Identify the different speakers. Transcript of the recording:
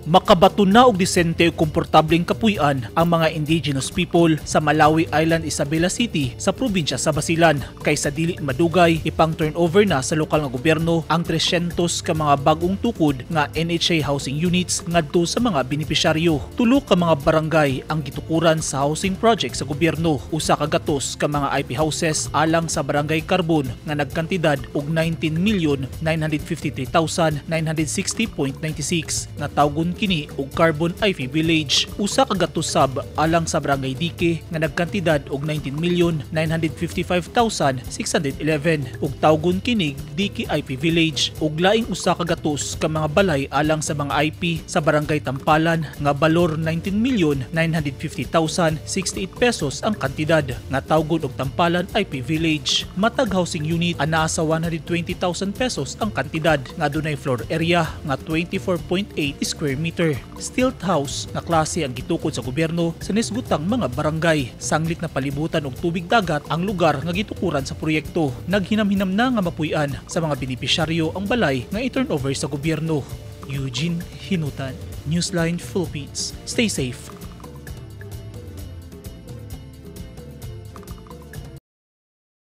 Speaker 1: Makabaton na og disente ug komportableng kapuy-an ang mga indigenous people sa Malawi Island, Isabela City sa probinsya sa Basilan kay sa dili madugay ipang turnover na sa lokal nga gobyerno ang 300 ka mga bag-ong tukod nga NHA housing units ngadto sa mga benepisyaryo. Tulo ka mga barangay ang gitukuran sa housing project sa gobyerno. 100 ka mga IP houses alang sa Barangay Carbon nga nagkantidad og 19,953,960.96 nga tawgon kini og Carbon IP Village. 100 sab alang sa Barangay Dike nga nagkantidad og 19,955,611 ug tawgon kini Dike IP Village, ug laing 100 ka mga balay alang sa mga IP sa Barangay Tampalan nga balor 19,950,068 pesos ang kantidad nga tawgon og Tampalan IP Village. Matag housing unit anaa sa 120,000 pesos ang kantidad nga adunay floor area nga 24.8 square meter. Stilt house nga klase ang gitukod sa gobyerno sa nisgutang mga barangay. Sanglit na palibutan og tubig dagat ang lugar nga gitukuran sa proyekto. Naghinam-hinam na nga mapuy-an sa mga benepisyaryo ang balay nga i-turn over sa gobyerno. Eugene Hinutan, Newsline Philippines. Stay safe.